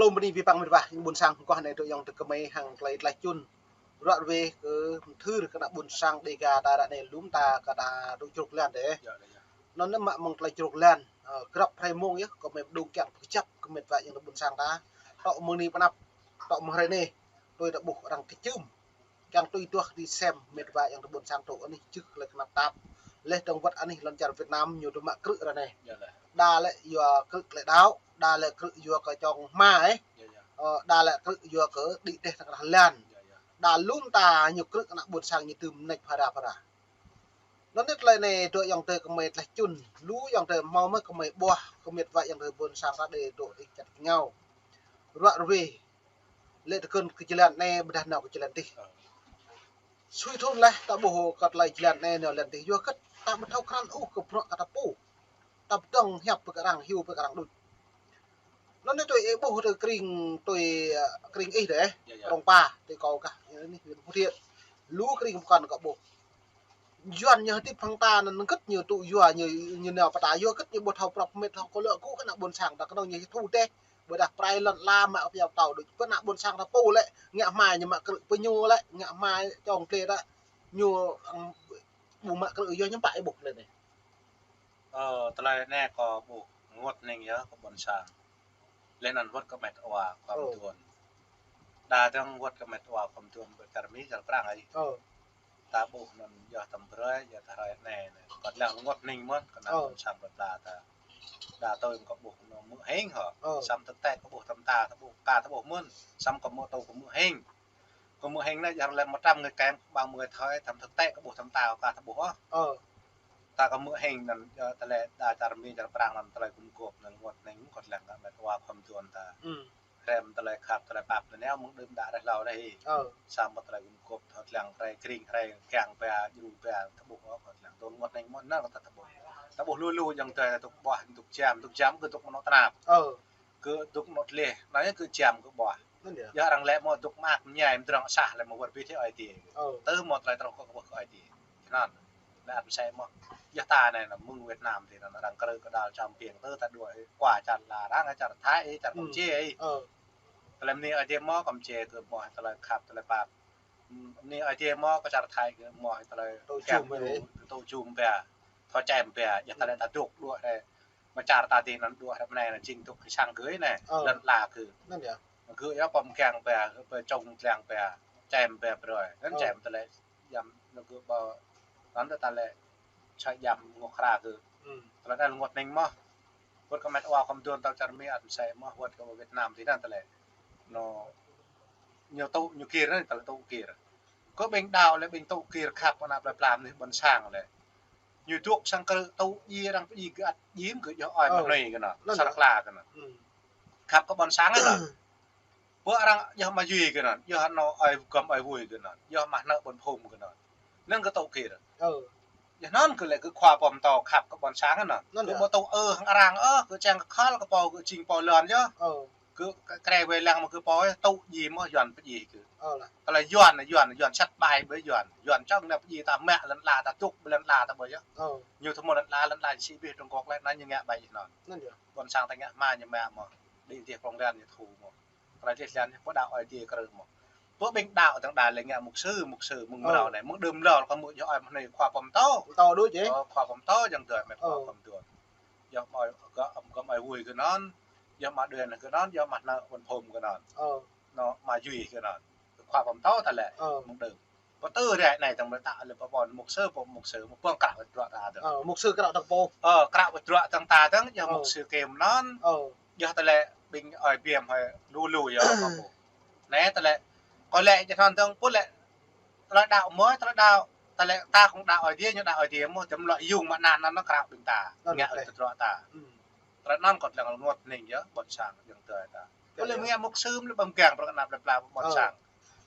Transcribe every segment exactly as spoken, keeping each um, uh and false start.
Tôm bơni abih bang mĕt wa, ƀôn sang kơ anai tơ ayŏng adơi gơmơi hăng tơlơi tlaih čun. Ră ruai kơ mơthưr kơ ană ƀôn sang Dêga ta ră anai lŏm ta kơ ta tŭ čruk lan dêh. Anŭn mă mơ̆ng tơlơi čruk lan, ơ, grăp hrơi mông yơh, gơmơi pơdŏng kiăng pơkơjăp kơ mĕt wa ayŏng adơi ƀôn sang ta. Tŏ mơ̆ng anai pơ anăp, tŏ mơ̆ng hrơi anai, tui ta ƀuh arăng kơčưm. Kiăng tui duah kơđi sem mĕt wa ayŏng adơi ƀôn sang tŭ anih čih tơlơi kơnăp tap. Leh dơ̆ng wơ̆t anih lŏn čar Việt Nam ñu tŭ mă krư̆ ră anai. Đa lĕ yua krư̆ tơlơi đaŏ, đa lĕ krư̆ yua kơ čong hma ĕh. Ơ, đa lĕ krư̆ yua kơ đĭ teh tơkrah lan. Đa lŏm ta ñu krư̆ kơ ană ƀôn sang ñu tŭ mơneč phara phara. Anŭn yơh tơlơi anai tơ ayŏng adơi gơmơi tlaih čun, lu ayŏng adơi hmâo mơ̆ gơmơi ƀuah kơ mĕt wa ayŏng adơi ƀôn sang ta đe tŭ ih čăt kơngao. Ră ruai lĕ tơkŭn kơ jơlan anai ƀôdah nao kơ jơlan adih. Sui thun leh ta ƀuh kơ tơlơi jơlan anai nao jơlan adih yua kơ ta ƀu thâo krăn ôh kơ bruă kơ ta pô. Ta pơdơ̆ng hiăp pơ kơ arăng, hyu pơ kơ arăng đôč. Anŭn yơh tui ih ƀuh tơ kring tui, ơ, kring ih dêh, Krông Pa, tui kâo kah, anai huyện Phú Thiện. Lu kring pơkŏn kâo ƀuh. Yuan ñu hơdip hăng ta anŭn hơgĕt ñu tŭ yua ñu, ñu nao pơ ta yua hơgĕt ñu ƀu thâo prăp mĕt thâo kơ lŏ kơ ană ƀôn sang ta kơnơ̆ng ñu thu dêh. Ƀôdah prai lŏn ala mă kơ pơyâo tâo đôč. Pơ ană ƀôn sang ta pô lĕ, ngă hmai ñu mă krư̆ pơ ñu lĕ, ngă hmai čong tlê ta. Ñu, ưm, ƀu mă krư̆ yua ñu pă ih ƀuh lĕ anai. Ơ, tơlơi anai kâo ƀuh rơngot hning yơh kơ ƀôn sang. Leh anŭn wơ̆t kơ mĕt wa khua mơtuôn. Đa dơ̆ng wơ̆t kơ mĕt wa khua mơtuôn ƀơi čar Mi, čar Prang ih. Ta ƀuh anŭn yơh tơm brơi, yơh tơhrơi anai, anai. Kâo lăng rơngot hning mơ̆n, kơ ană ƀôn sang plơi pla ta. Đa tui kâo ƀuh anŭn mơ̆ hing hŏ. Samơ̆ tơtĕ kâo ƀuh tơm ta, ta ƀuh, ka ta ƀuh mơ̆n. Samơ̆ kâo mơ̆ tŭ kâo mơ̆ hing. Kơ mơ̆ hing anai, yơh lĕ mơtam ngơi keng, ƀang mơ̆ ngơi thơi, tơm tơtĕ kơ ƀuh tơm ta, kơ ta ƀuh ôh. Ta kơ mơ̆ hing anŭn, yơh tơlơi đa čar Mi, čar Prang anŭn tơlơi gum gôp anŭn rơngot hning, kâo lăng kơ mĕt wa khua mơtuôn ta. Hrăm tơlơi khăp, tơlơi pap, tơlơi nao mơ̆ng đưm đă reh hlâo reh ih. Samơ̆ tơlơi gum gôp, thâo lăng hrơi kring, hrơi kiăng ba, jru ba, ta ƀuh ôh, kâo lăng tơl rơngot hning mơ̆n anŭn kơ ta, ta ƀuh. Ta ƀuh lu lu ayŏng adơi, ta dŏ ƀuah, dŏ jam, dŏ jam kơ dŏ mơnŏ tơnap. Kơ dŏ mơnŏ tleh, anai kơ jam kơ ƀuah. Anŭn yơh. Yơh arăng lĕ mơ̆ dŏ mă mơñai mơdrŏng sah lĕ mơ̆ wơr bĭt hĭ Ơi Adai. Tơ mơ̆ tơlơi truh kơ kơ Ơi Adai. Anŭn. Lĕ ăt mơsĕ mơ̆. Yơh ta anai anŭn mơ̆ng Việt Nam adih anŭn arăng krư̆ kơ đal čăm piêng tơ ta đuaĭ hĭ. Kua čar la arăng, čar Thái ih, čar Campuchia ih. Tơlơi bơni Ơi Adai mơ̆ Campuchia kơ mơ̆ tơlơi khăp tơlơi pap. Bơni Ơi Adai mơ̆ kơ čar Thái kơ mơ̆ tơlơi tŭ jum ba. Tŭ jum ba. Thâo čem ba. Yơh ta lĕ ta dŏ đuaĭ hĭ. Mơ̆ čar ta adih anŭn đuaĭ hĭ mơ̆ anai anŭn jing dŏ kơ sang gơ̆ anai. Lŏn ala gơ̆. Anŭn yơh. Gơ̆ yơh pơm kiăng ba, ba čong tlang ba, čem ba brơi. Anŭn čem tơlơi jam anŭn gơ̆ ba, anŭn ta lĕ čai jam ngŏ hra gơ̆. Tơlơi anŭn rơngot hning mơ̆. Wơ̆t kơ mĕt wa khua mơtuôn tơl čar Mi ăt mơsĕ mơ̆, wơ̆t kơ Việt Nam adih anŭn tơlơi. Anŭn ñu tŭ, ñu gir anŭn tơlơi tŭ gir. Kơ ƀing đaŏ lĕ ƀing tŭ gir khăp kơ ană plơi pla mơnuih ƀôn sang lĕ. Ñu dŏ sang krư̆ tŭ djai arăng pơdjai gơ̆ ăt djai mơ̆ gơ̆ yơh ơi mơnuih kơ anŭn. Sar kla kơ anŭn. Khăp kơ ƀôn sang anŭn. Pơ arăng yơh mă yui kơ anŭn, yơh anŭn ơi gơ̆m ơi wui kơ anŭn, yơh mă hnơ̆ ƀôn phŭm kơ anŭn. Anŭn kơ tŭ gir. Yơh anŭn kơ lĕ kơ khua pơtô khăp kơ ƀôn sang anŭn. Kơ ƀu tŭ ư hăng arăng ôh, kơ čang kơ khăl kơ pô kơ jing pô lŏn yơh. Kơ kre wai lăng mơ̆ kơ pô yơh, tŭ djai mơ̆ Yuan pơdjai kơ. Tơlơi Yuan, Yuan, Yuan sat ƀai ƀơi Yuan. Yuan čang anai pơdjai ta mă lŏn ala ta dŏ ƀơi lŏn ala ta ƀơi yơh. Ñu tơmơ̆ lŏn ala, lŏn ala sĭ bih Trung Quốc lĕ anŭn ñu ngă ƀai anŭn. Ƀôn sang ta ngă hmua ñu mă mơ̆. Đĭ tih prong ran ñu thu mơ̆. Tơlơi tih lan ñu pơ đaŏ Ơi Adai krư̆ mơ̆. Pơ ƀing đaŏ tơ̆ng đa lĕ ngă mục sư, mục sư mơ̆ng mrâo anai, mơ̆ng đưm lŏ kơ mơ̆ yơh ơi mơnuih khua pơtô. Pơtô đôč yơh. Ơ, khua pơtô ayŏng adơi mĕt wa khua mơtuôn. Yơh mă gơ̆, gơ̆m ơi wui kơ anŭn, yơh mă đuaĭ kơ anŭn, yơh mă hnơ̆ ƀôn phŭm kơ anŭn. Anŭn mă yui kơ anŭn. Khua pơtô ta lĕ mơ̆ng đưm. Pơtô rai anai tơ̆ng mơ̆ ta lĕ pơpon mục sư, pô mục sư, mơ̆ pơ̆ng krao wơ̆t bruă ta dơ̆ng. Ơ, mục sư krao tơ̆ng pô. Ơ, krao wơ̆t bruă tơ̆ng ta dơ̆ng, yơh mục sư kơ anŭn. Yơh tơlơi ƀing ơi biăm hơi lu lu yơh kơ pô. Anai tơlơi, kơ lĕ jơ̆ anŭn dơ̆ng, pô lĕ tơlơi đaŏ mơ̆, tơlơi đaŏ, tơlơi ta kơ đaŏ Ơi Adai, ñu đaŏ Ơi Adai mơ̆, tơ̆m lŏ yŭng mă anăn anŭn krao ƀing ta. Ngă wơ̆t bruă ta. Tơlơi anŭn kơ lăng rơngot hning yơh, ƀôn sang ayŏng adơi ta. Pô lĕ mơ̆ ngă mục sư lĕ ƀơ̆ng kiăng bruă kơ ană plơi pla ƀôn sang.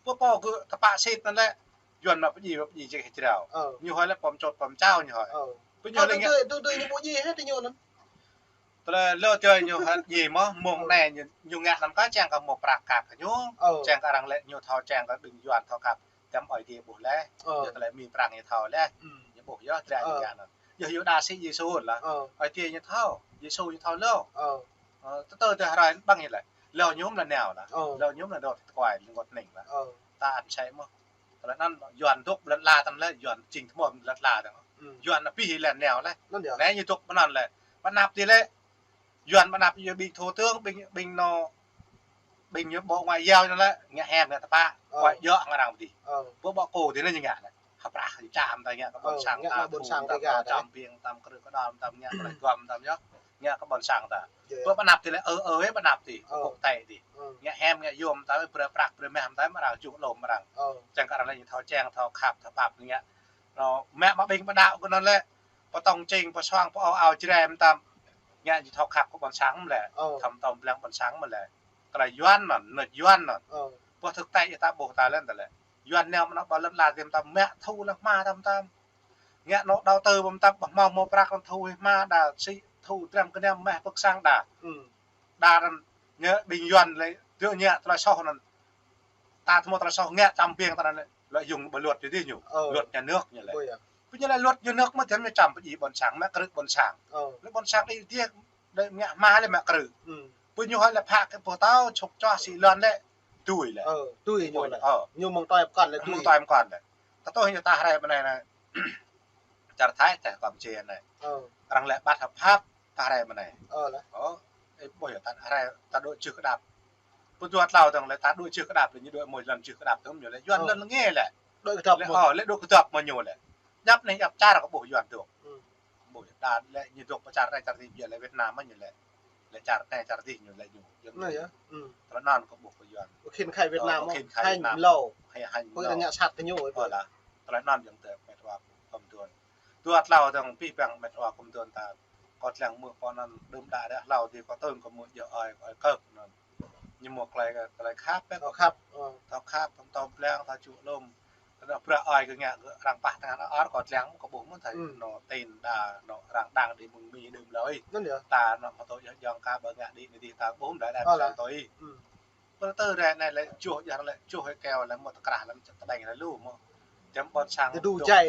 Pô pô gơ̆ tơpă sĭt anŭn lĕ, Yuan mă pơdjai, mă pơdjai jĕ hơjrao. Ñu hơi lĕ pơm čôt pơm čao ñu hơi. Pô ñu hơi lĕ ngă. Tui, tui, tui ñu pơdjai hĕ tui ñu anŭn. Tơlơi lơ tui ñu hơi djai mơ̆, mơ̆ng anai ñu, ñu ngă anŭn kơ čang kơ mơ̆ prăk kăk kơ ñu. Čang kơ arăng lĕ ñu thâo čang kơ ƀing Yuan thâo khăp. Tơ̆m Ơi Adai ƀuh leh. Yơh tơlơi Mi Prang ñu thâo leh. Ñu ƀuh yơh, dră ñu ngă anŭn. Yơh Yuđa sĭ Yêsu lah. Ơi Adai ñu thâo, Yêsu ñu thâo lơ. Ơ, tơ tơ tơ hrơi ƀăng ñu lĕ. Lơ ñu mơ̆ lĕ nao lah. Ơ. Lơ ñu mơ̆ lĕ dŏ tơkuai lĕ ngŏt ning lah. Ơ. Ta ăt sĕ mơ̆. Tơlơi anŭn Yuan dŏ ƀơi lŏn ala tăm lĕ, Yuan jing tơmŏm lŏn ala tăm. Hmm. Yuan anŭn pĭ lĕ nao lah. Anŭn yơh. Lĕ ñu dŏ ƀơi anŭn lĕ. Ƀơi anăp tih lĕ. Yuan ƀơi anăp yơh ƀing thủ tướng, ƀing, ƀing anŏ, ƀing ñu Bộ Ngoại giao anŭn lĕ, ngă hiam ngă tơpă. Ơ. Kơ yua arăng pơdih. Ơ. Ƀu ƀu kơ tih anŭn ñu ngă lĕ. Hơprah ñu čăm ta ngă kơ ƀôn sang ta, ngă kơ ƀôn sang ta, ngă kơ čăm ƀing ta, kơ rơ̆k kơdŏm ta, ngă kơ lĕ guăm ta, ngă, ngă kơ ƀôn sang ta. Yơh. Ƀơi anăp tih lĕ, ơ, ơ, ơ, ƀơi anăp tih. Ơ. Kŏ tĕ tih. Ơ. Ngă hiam, ngă yôm ta, brơi prăk, brơi mah ta, mơ̆ arăng čuh lŏm arăng. Ơ. Čang kơ arăng lĕ ñu thâo čang, thâo khăp, thâo pap, ngă. Anŏ, mă, mă ƀing pơđao kơ anŭn lĕ, pơtŏng čing, pơsuang, pơao ao jrem tam. Ngă ñu thâo khăp kơ ƀôn sang mơ̆ lĕ. Ơ. Thăm tŏm blang ƀôn sang mơ̆ lĕ. Tơlơi Yuan anŭn, nơ̆t Yuan anŭn. Ơ. Ƀuh thực tế ta ƀuh ta lĕ ta lĕ. Yuan nao mơ̆ nao ƀơi lŏn ala tăm tam, mă thu lĕ hma tam tam. Ngă anŏ đầu tư ƀăm tăm, ƀu hmâo mơ̆ prăk anŭn thu hma đa, sĭ thu dram kơnăm mah pơk sang đa. Hmm. Đa anŭn ñu ƀing Yuan lĕ, dŏ ngă tơlơi soh anŭn. Ta tơmŏ tơlơi soh ngă čăm ƀing ta anŭn lĕ, lợi dụng ƀơi luật ñu tih ñu. Ơ. Luật nhà nước ñu lĕ. Ơ, yơh. Pơ ñu lĕ luật nhà nước mơ̆ tăm ñu čăm pơdjai ƀôn sang, mă krư̆ ƀôn sang. Ơ. Lĕ ƀôn sang đĭ tih, đa ngă hma lĕ mă krư̆. Hmm. Pơ ñu hơi lĕ phă kơ pơtao, čŏk čoh sĭ lŏn lĕ, tui lĕ. Ơ, tui ñu lĕ. Ơ. Ñu mơ̆ng tơlơi pơkŏn lĕ tui. Mơ̆ng tơlơi pơkŏn lĕ. Ta tŏ ñu ta hrơi mơ̆ anai anai. Čar Thái tĕ Kampuchia anai. Ơ. Arăng lĕ bất hợp pháp ta hrơi mơ̆ anai. Ơ lĕ. Ơ, ih ƀuh yơh ta hrơi ta dŏ čih kơdăp. Pơdua tlâo tơ̆ng lĕ ta dŏ čih kơdăp lĕ ñu dŏ mơ̆ lŏn čih kơdăp tơ̆ng ñu lĕ Yuan lŏn lĕ ngă lĕ. Dŏ kơdăp lĕ, mơ̆. Ơ, lĕ dŏ kơdăp mơ̆ ñu lĕ. Ñăp anai ñăp čar kơ ƀuh Yuan dŏ. Hmm. Ƀuh yơh, đa lĕ ñu dŏ pơ čar anai čar tih biă lĕ Việt Nam mơ̆ ñu lĕ. Lĕ čar anai čar tih ñu lĕ ñu. Yơh. Anai yơh. Hmm. Tơlơi anŭn kơ ƀuh kơ Yuan. Ơ, khĭn khai Việt Nam mơ̆. Khĭn khai Việt Nam. Lâo. Hai hanh. Ƀu lâo. Ngă sat kơ ñu. Ơ lah. Tơlơi anŭn yơh tơ met wa kơ mơtuan. Dua tlâo tơ̆ng pĭ păng met wa kơ mơtuan ta. Kâo tlăng mơ̆ kâo anŭn đưm đă đeh hlâo tih kâo tơ̆ng kâo mơ̆ jơ̆ ơi, ơi kơk anŭn. Ñu mơ̆ tơlơi, tơlơi khăp, ơ, khăp, ơ. Thâo khăp, thâo tŏm blang, thâo čuh lŏm. Kơ anŏ bruă ơi kơ ngă kơ arăng pah tơngan ôr kâo tlăng mơ̆ kâo ƀuh mơ̆ thâo. Hmm. Anŏ tin đa, anŏ arăng đang đĭ mơ̆ng Mi đưm lơi. Anŭn yơh. Ta anŏ mơ̆ tŏ yơh jŏng ka ƀơ ngă đĭ anai tih ta ƀuh đa đa. Ơ lah. Tơlơi tui. Hmm. Pơ tơ ră anai lĕ čuh yơh lĕ čuh hơi keo lĕ mơ̆ tơkrah lĕ mơ̆ čăt tơđeng lĕ lu mơ̆. Čăm ƀôn sang dŏ,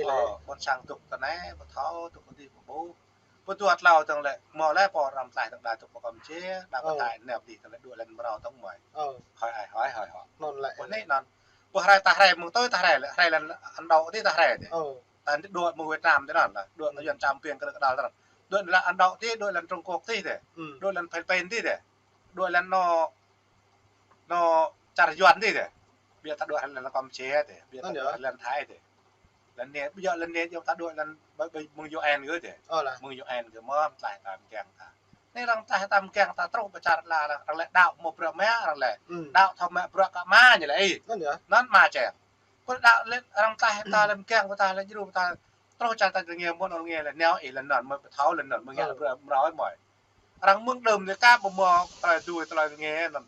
ơ, ƀôn sang dŏ tơ anai, ƀu thâo dŏ kơ tih ƀu ƀuh. Pơdua tlâo tơ̆ng lĕ, mơ̆ lĕ pô răm tlaih tơ̆ng đa dŏ pơ Kampuchia, đa pơtai nao pơdih tơ̆ng lĕ dŏ lăn mrâo tơ̆ng mơ̆. Ơ. Hơi ai hơi hơi hŏ. Anŭn lĕ. Pơ anai anŭn. Pơ hrơi ta hrơi mơ̆ng tui ta hrơi lĕ, hrơi lăn Ấn Độ tih ta hrơi tih. Ơ. Ta dŏ mơ̆ng Việt Nam tih anŭn lah, dŏ. Hmm. Yuan čăm ƀing kơ rơ̆k kơdal tih anŭn. Dŏ lăn Ấn Độ tih, dŏ lăn Trung Quốc tih tih. Hmm. Dŏ lăn Philippin tih tih. Dŏ lăn anŏ anŏ čar Yuan tih tih. Biă ta dŏ lăn Kampuchia tih. Biă ta dŏ lăn Thái tih. Lăn anai, biă lăn anai yơh ta dŏ lăn ƀơi, ƀơi mơ̆ng U N kơ tih. Ơ lah. Mơ̆ng U N kơ mơ̆ tlaih ta mơkiăng ta. Anai arăng tlaih ta mơkiăng ta truh pơ čar ala arăng, arăng lĕ đaŏ mơ̆ bruă mă arăng lĕ. Hmm. Đaŏ thâo mă bruă kơ mă ñu lĕ ih. Anŭn yơh. Anŭn mă čang. Kơ đaŏ lĕ arăng tlaih ta lĕ mơkiăng kơ ta lĕ djru ta. Truh čar ta rơngiă mơ̆n arăng rơngiă lĕ nao ih lăn anŭn mơ̆ pơthâo lăn anŭn mơ̆ ngă bruă mrâo mơ̆. Arăng mơ̆ng đưm anai ka ƀu mơ̆ tơlơi dui tơlơi rơngiă anŭn.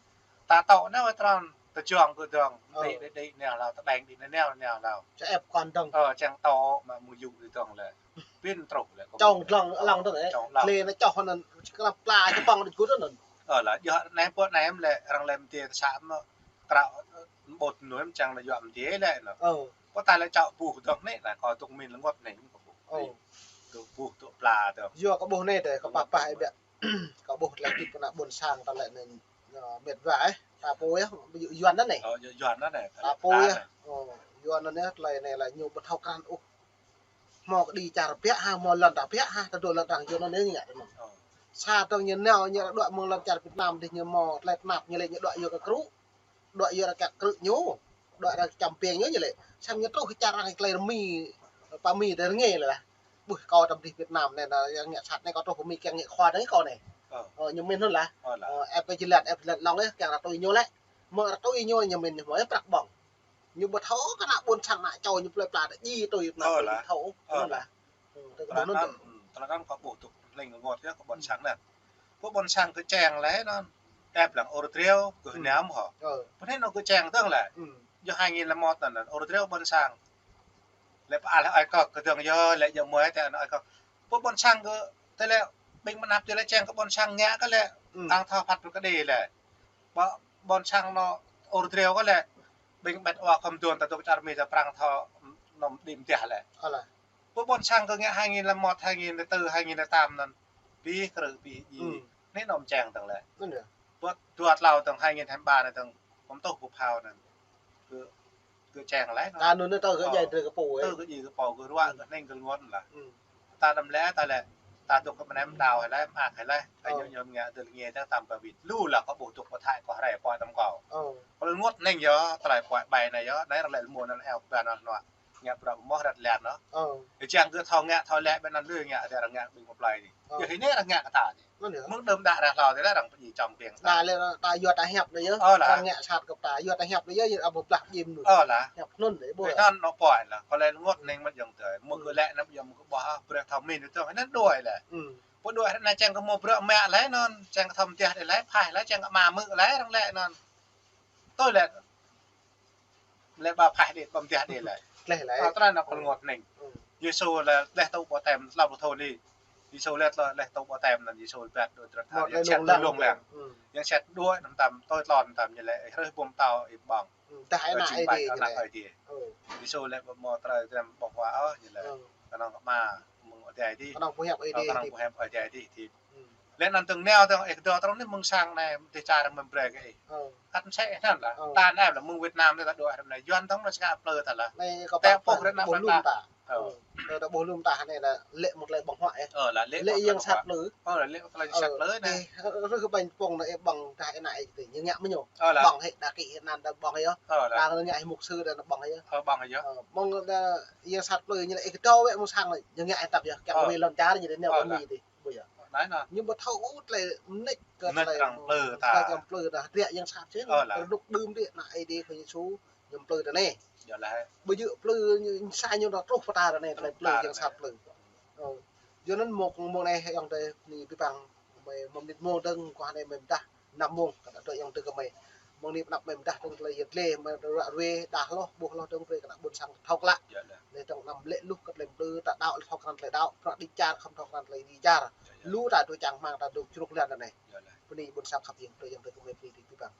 Ta tŏ nao wơ̆t tơdrong, tơjŏng kơ dŏng. Ơ. Đĭ, đĭ, đĭ, nao hlâo, tơđeng đĭ, nao, nao hlâo. Čang ĕp kŏn dŏng. Ơ, čang tŏ mă mơ̆ yŭ đĭ dŏng lĕ. Pĭn truh lĕ. Čŏng lăng, lăng dŏng lĕ. Čŏng lăng. Lĕ anai čŏh anŭn, čơkrăp pla, čơpŏng đĭ gŭt anŭn. Ơ lah, yơh anai pơ anai mơ̆ lĕ, arăng lĕ mơ̆ tih sa mơ̆. Krao ƀôt anŭn mơ̆ čang lĕ yua mơ̆ tih lĕ anŭn. Ơ. Pơ ta lĕ čŏ ƀuh dŏng anai, anai kâo dŏ min lĕ ngŏt anai mơ̆ kâo ƀuh. Ơ. Dŏ ƀuh dŏ pla dŏng. Yua kâo ƀuh anai tih, kâo pah pah ih biă. Kâo ƀuh tơlơi hơdip kơ ană ƀôn sang ta lĕ anai, ơ, met wa ih. Ta pô yơh, ƀu djơ̆ Yuan anŭn anai. Ơ, djơ̆ Yuan anŭn anai. Ta pô yơh. Ơ, Yuan anŭn anai, tơlơi anai lĕ ñu ƀu thâo krăn ôh. Hmâo kơ đĭ čar biă hă, hmâo lŏn ta biă hă, ta dŏ lŏn arăng Yuan anŭn anai ngă tơ anŭn. Ơ. Sa tơ̆ng ñu nao, ñu dŏ mơ̆ng lŏn čar Việt Nam dih ñu hmâo tơlơi tơnap ñu lĕ ñu dŏ yua kơ krư̆. Dŏ yua kơ krư̆ ñu. Dŏ arăng čăm ƀing ñu ñu lĕ. Samơ̆ ñu truh kơ čar arăng tơlơi rơmi, pă Mi tơlơi rơngiă lĕ lah. Ƀuh kâo tơm dih Việt Nam anai, anai ngă sat anai kâo truh pơ Mi kiăng ngă khua anai kâo anai. Ơ. Ơ, ñu min anŭn lah. Ơ lah. Ơ, ĕp pơ jơlan, ĕp jơlan lŏng anai, kiăng ră tui ñu lĕ. Mơ̆ ră tui ñu, ñu min ñu hmâo prăk ƀơ̆ng. Ñu ƀu thâo kơ ană ƀôn sang ană čô ñu plơi pla ta djai tui ană. Ơ lah. Ƀu thâo. Ơ lah. Anŭn lah. Hmm, tơ kơ anŭn. Tơlơi anŭn, hmm, tơlơi anŭn kâo ƀuh tŭ hling rơngot yơh kơ ƀôn sang anŭn. Kơ ƀôn sang kơ čang lĕ anŭn. Ĕp lăng ur triu, kơ, hmm, Nam hŏ. Ơ. Pơ anai anŭn kơ čang dơ̆ng lĕ. Hmm. Yua hai nghìn lẻ một anŭn, ur triu ƀôn sang. Lĕ pơal ơi kơk kơ dơ̆ng yơh, lĕ yua mơ̆ tơ anŭn ơi kơk. Pơ ƀôn sang kơ, tơlơi ƀing mơnăp tơlơi čang kơ ƀôn sang ngă kơ lĕ, hmm, arăng thâo phat pơ kơđi lĕ. Ƀôn, ƀôn sang anŏ ur triu kơ lĕ, ƀing met wa kơ mơtuan ta dŏ čar Mi ta prăng thâo anŭn đĭ mơ̆ tih lĕ. Ơ lah. Pơ ƀôn sang kơ ngă hai nghìn lẻ một, hai nghìn lẻ tư, hai nghìn lẻ tám anŭn. Pĭ krư̆ pĭ djai. Hmm. Anai anŭn čang dơ̆ng lĕ. Anŭn yơh. Bơ dua tlâo tơ̆ng hai nghìn hai ba anai tơ̆ng, kơ tŭ kơ phao anai. Kơ, kơ čeng laih anŭn. Ta anŭn tơ kơ djai drơi kơ pô, ơ. Tơ kơ djai kơ pô, kơ ruă, kơ hneng, kơ rơngot lah. Ta đăm lĕ, ta lĕ, ta dŏ kơ mơnăm đao hai laih, mơak hai laih. Ta ñu ñu ngă tơl ngă tơ̆ng tam pơ wĭt. Lu lah kơ ƀuh dŏ pơ Thái kơ hrơi pơ tăm kơ. Kơ rơngot hneng yơh, tơlơi pơ bai anai yơh, anai arăng lĕ lơmô anŭn eo ban anŭn. Ngă prăk mơ̆ rơ̆t lĕ anŭn. Ơ. Ih čang kơ thâo ngă, thâo lĕ ƀing anŭn lui ngă, adơi arăng ngă ƀing mơplai anai. Ơ. Yơh anai arăng ngă kơ ta anai. Mơ̆ng đưm đă ră hlâo adơi arăng pơjing čăm ƀing ta. Ta lĕ ta yua ta hiăp anai yơh. Ơ lah. Arăng ngă sat kơ ta, yua ta hiăp anai yơh, yơh ƀu blah jim lu. Ơ lah. Hiăp anŭn anai ƀu. Anŭn anŏ pô lah. Kơ lĕ rơngot hneng mơ̆ ayŏng adơi. Mơ̆ kơ lĕ anăm yua mơ̆ kơ ƀuh ah, brơi thâo min tơ̆ng anŭn đuaĭ lĕ. Pô đuaĭ anai čang kơ mơ̆ brơi mă laih anŭn, čang kơ thâo mơtiah đơi laih, phaih laih, čang kơ mă mơ̆ laih, arăng lĕ anŭn. Tui lĕ. Lĕ ba phaih đĕ, ba mơtiah đĕ lĕ. Tleh lĕ. Ơ, tơlơi anŭn kơ rơngot hneng. Yêsu lĕ tleh tŭ ƀơi tem, tlâo pluh thŭn anai. Yêsu lĕ tleh, tleh tŭ ƀơi tem anŭn, Yêsu lĕ ƀiă đôč trăt hă. Yang sat lông lăng. Yang sat đuaĭ anŭn tam, tui tlôn anŭn tam ñu lĕ, ih hrơi bum tao ih ƀơ̆ng. Dah ană Ơi Adai. Yêsu lĕ ƀu mơ̆ tơlơi tơm ƀơ̆ng huă ôh, ñu lĕ. Kơnơ̆ng kơ mă mơ̆ng Ơi Adai dih. Kơnơ̆ng pơhiăp Ơi Adai dih. Lĕ anŭn tơ̆ng nao tơ̆ng ih kơ dŏ tơ̆ng anai mơ̆ng sang anai, dêh čar mơ̆n brơi kơ ih. Ăt mơsĕ anŭn lah. Ta anai lah mơ̆ng Việt Nam anai ta đuaĭ anai. Yuan tơ̆ng anai sat plư ta lah. Anai kơ ta pơ̆ng ră anai ƀuh lum ta. Ơ. Ơ, ta ƀuh lum ta anai lah lĕ mơ̆ tơlơi ƀơ̆ng huă ih. Ơ, lah lĕ mơ̆ tơlơi ƀơ̆ng huă. Ơ, lah lĕ mơ̆ tơlơi sat plư anai. Ơ, rơh kơ ƀañ pơ̆ng anai ih ƀơ̆ng dah anai ih tơ ñu ngă mơ̆ ñu. Ơ, lah. Ƀơ̆ng hĭ đa kĭ anŭn đa ƀơ̆ng hĭ yơh. Ơ, lah. Đa ñu ngă hĭ mục sư đa ƀơ̆ng hĭ yơh. Ơ, ƀơ̆ng hĭ yơh. Ơ, mơ̆ng đa yang sat plư ñu lĕ ih kơ dŏ wĕ mơ̆ng sang anai. Ñu ngă hĭ tăp yơh. Kiăng wĕ lŏn čar ñu đa nao ƀơ̆ng hĭ dih. Ƀu yơh. Anai anŭn. Ñu ƀu thâo ôh tơlơi mơneč kơ tơlơi arăng plư ta. Tơlơi arăng plư ta. Ră yang sat čih. Ơ, lah. Kơ rơnŭk đưm dih ană Ơi Adai kơ Yêsu ñu plư ta anai. Yơh lah. Ƀu djơ̆ plư ñu sa ñu đa truh pơ ta anai tơlơi plư yang sat plư. Ơ. Yua anŭn mơ̆ng, mơ̆ng anai ayŏng adơi anai ƀing ƀing mơi mơ̆ng mơnit mơ̆ng dơ̆ng kơ anai mơi pơdah năm mơ̆ng kơ ană adơi ayŏng adơi kơ mơi. Mơ̆ng anai pơnăp mơi pơdah dơ̆ng tơlơi yet lĕ mơi ră ruai đah hloh ƀuh hloh dơ̆ng brơi kơ ană ƀôn sang thâo klă. Yơh lah. Anai dơ̆ng anăm lĕ luh kơ tơlơi plư ta đaŏ lĕ thâo krăn tơlơi đaŏ. Prăk đĭ čar khŏm thâo krăn tơlơi đĭ čar. Yơh, yơh. Lu ta dŏ čang hmang ta dŏ čruk lăn anai. Yơh lah. Bơni ƀôn sang khăp yang adơi ayŏng adơi kơ mơi bơni dih ƀing ƀing.